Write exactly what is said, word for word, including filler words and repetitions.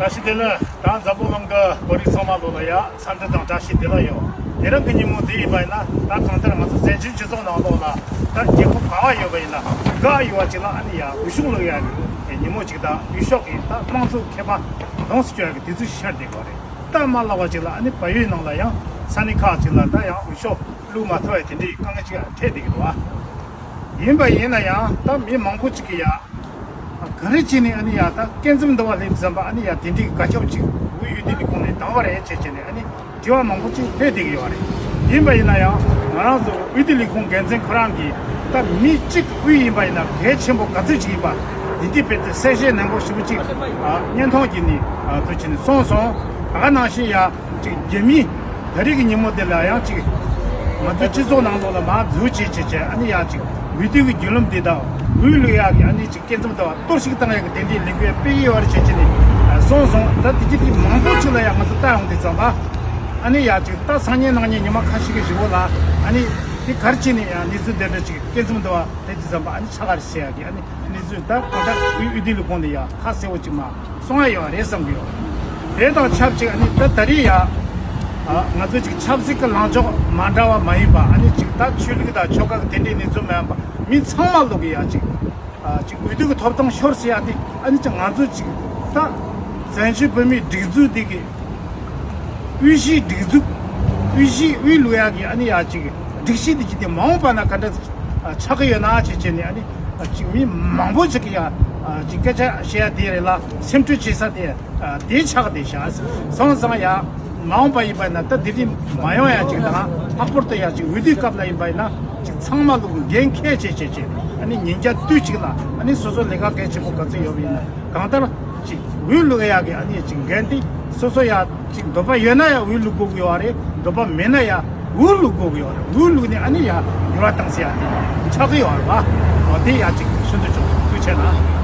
བཀྲ་ཤིས་བདེ་ལེགས། ད་འཛམ་བུ་གླིང་གི་བོད་རིགས་ཚང་མ་ལོ་ལ་ཡ་འཚམས་འདྲི་དང་བཀྲ་ཤིས་བདེ་ལེགས་ཡོད། དེ་རིང་གི་ཉིན་མོ་འདི་ཡིན་པ་ཡིན་ན། ད་གང་ལྟར་ང་ཚོ་བཙན་བྱོལ་སྤྱི་ཚོགས་ནང་ལོགས་ལ་ད་རྒྱལ་ཁབ་ག་བ་ཡོད་པ་ཡིན་ན། ག་ཡོད་པ་ཅིག་ལ་ཨ་ནི་ཡ་འོས་ཤོག་བླུག་ཡ་གི་ཉིན་མོ་ཅིག་དང་། འོས་ཤོག་གི་ད་དམངས་གཙོ་ཁེ་ཕན་ལོངས་སུ་སྤྱོད་ཡ་གི་དུས་ཚོད་ཤར་བསྡད་ཡོད་རེད། ད་མ་ལབ་པ་ཅིག་ལ་ཨ་ནི་བལ་ཡུལ་ནང་ལ་ཡང་ས་གནས་ཁག་ཅིག་ལ་ད་ཡང་འོས་ཤོག་བླུག་མ་ཐུབ་པའི་དེ་འདྲའི་དཀའ་ངལ་ཅིག་འཕྲད་བསྡད་ཀྱི་འདུག་ཨ། ཡིན་པ་ཡིན་ན་ཡང་ད་མི་མང་པོ་ཅིག་གིས་ཡ། ག་རེ་བྱས་ནས་ཨ་ནི་ཡ་ད་སྐྱེ་ཚོམ་འདུལ་བ་སླེབས་ཙམ་པ་ཨ་ནི་ཡ་དེ་འདྲའི་དགའ་ཁྱབ་ཅིག་འོས་འོས་བསྡུ་ལས་ཁུངས་ནས་བཏང་བ་རེད་ཅེས་བྱས་ནས་ཨ་ནི་དྲི་བ་མང་པོ་ཅིག་འཕྲད་བསྡད་ཀྱི་ཡོད་རེད། ཡིན་པ་ཡིན་ན་ཡང་ང་རང་ཚོ་འོས་བསྡུ་ལས་ཁུངས་འགན་འཛིན་ཁོ་རང་གིས་ད་མི་གཅིག་འོས་ཡིན་པ་ཡིན་ན་གལ་ཆེན་པོ་ག་ཚོད་ཅིག་ཡིན་པ་དེ་འདྲའི་དཔེ་དེ་གསལ་བཤད་ནན་པོ་ཞེ་པོ་ཅིག་ཨ་བརྙན་ཐུང་བརྒྱུད་ནས་ཨ་ཐུགས་ཆེ་ནས་གསུངས་སོང་། ད་ག་ནང་བཞིན་ཡ། ཅིག་རྒྱ་མི་ད་རེས་ཀྱི་ཉིན་མོ་འདི་ལ་ཡང་ཅིག་ང་ཚོའི་སྤྱི་ཚོགས་ནང་ལོགས་ལ་མར་འཛུལ་བྱས་བྱས་བྱས་ཨ་ནི་ཡ་ཅིག་འོས་བསྡུ་གི་བརྒྱུད་ལམ་འདི་དང་འོས་བླུག་ཡག་གི་ཨ་ནི་ཅིག་སྐྱེ་ཚོམ་འདི་བ་གཏོར་བཤིག་བཏང་ཡག་གི་དེ་འདྲའི་ལས་འགུལ་སྤེལ་གྱི་ཡོད་རེད་བྱས་བྱས་ནས་སོང་སོང་། ད་དེ་གི་དེ་མང་པོ་ཅིག་ལ་ཡང་ང་ཚོ་ལྟ་ཡོང་དུས་ཙམ་པ་ཨ་ནི་ཡ་ཅིག་ད་སང་ཉིན་གནངས་ཉིན་ཉི་མ་ཁ་ཤས་ཀྱི་གཞུག་གུ་ལ་ཨ་ནི་དེ་ག་རེ་བྱས་ནས་ཡང་གནས་ཚུལ་འདི་འདྲ་ཅིག་སྐྱེ་ཚོམ་འདི་བ་སླེབས་དུས་ཙམ་པ་ཨ་ནི་ཆགས་ཀ་རེད་ཟེར་ཡག་གི་ཨ་ནི་གནས་ཚུལ་ད་གང་ལྟར་འོས་འོས་བསྡུ་ལས་ཁུངས་ནས་ཡང་ཁ་གསལ་པོ་ཅིག་མར་གསུང་ཡ་ཡོད་རེད་བསམ་གྱི་ཡོད། དེ་དང་ཆབས་ཅིག་ཨ་ནི་ད་ད་རེས་ཡ། ཨ་ང་ཚོ་ཅིག་ཆབ་སྲིད་ཀྱི་ལངས་ཕྱོགས་མ་འདྲ་བ་མ་ཡིན་པ་ཨ་ནི་ཅིག་ད་ཆོས་ལུགས་དང་ཆོལ་ཁ་གི་དེ་འདྲའི་གནས་ཚུལ་མ་ཡིན་པ་མི་ཚང་མ་ལོག་གི་ཡ་ཅིག་ཨ་ཅིག་འོས་བསྡུ་གི་ཐོབ་ཐང་ཤོར་ཟེར་ཡ་དེ་ཨ་ནི་ཅིག་ང་ཚོ་ཅིག་ད་བཙན་བྱོལ་བོད་མིའི་སྒྲིག་འཛུགས་དེ་གི་དབུས་གཞིས་སྒྲིག་འཛུགས་དབུས་གཞིས་དབུས་བླུག་ཡ་གི་ཨ་ནི་ཡ་ཅིག་སྒྲིག་གཞི་དེ་གི་དེ་མ་འོངས་པ་ན་ག་འདྲ་ཆགས་ཀྱི་ཡོད་ན་ཅེས་བྱས་ནས་ཨ་ནི་ཅིག་མི་མང་པོ་ཅིག་གི་ཡ་ཅིག་སྐད་ཆ་བཤད་ཡ་དེ་རེད་ལ་སེམས་ཁྲལ་བྱེད་ས་དེ། ཨ་དེ་ཆགས་བསྡད་ཤག་སོང་ཙང་ཡ། མ་འོངས་པ་ཡིན་པ་ན་ད་དེ་རིང་མ་ཡོང་ཡ་ཅིག་དང་ལྷག་པར་དུ་ཡ་ཅིག་འོས་བསྡུའི་སྐབས་ལ་ཡིན་པ་ཡིན་ན་ཅིག་ཚང་མ་ལོག་གི་འགན་འཁྱེར་བྱས་བྱས་བྱས་ཨ་ནི་ཉིན་རྒྱབ་དུས་གཅིག་ལ་ཨ་ནི་སོ་སོ་ལས་ཀ་གལ་ཆེན་པོ་ག་ཚོད་ཡོད་པ་ཡིན་ན་གང་ལྟར་ཅིག་འོས་བླུག་ཡ་གི་ཨ་ནི་ཅིག་འགན་དེ་སོ་སོ་ཡ་ཅིག་འདོད་པ་ཡོད་ན་ཡ་འོས་བླུག་དགོས་ཀྱི་ཡོད་རེད། འདོད་པ་མེད་ན་ཡ་འོས་བླུག་དགོས་ཀྱི་ཡོད་རེད། འོས་བླུག་ནས་ཨ་ནི་ཡ་འགྱུར་བ་བཏང་ཟེར་ཡ་དེ་ཆགས་ཀྱི་ཡོད་རེད་བ། འོ་དེ་ཡ་ཅིག་ཤིན་ཏུ་ཆོག་སོང་། ཐུགས་རྗེ་ཆེ་ན།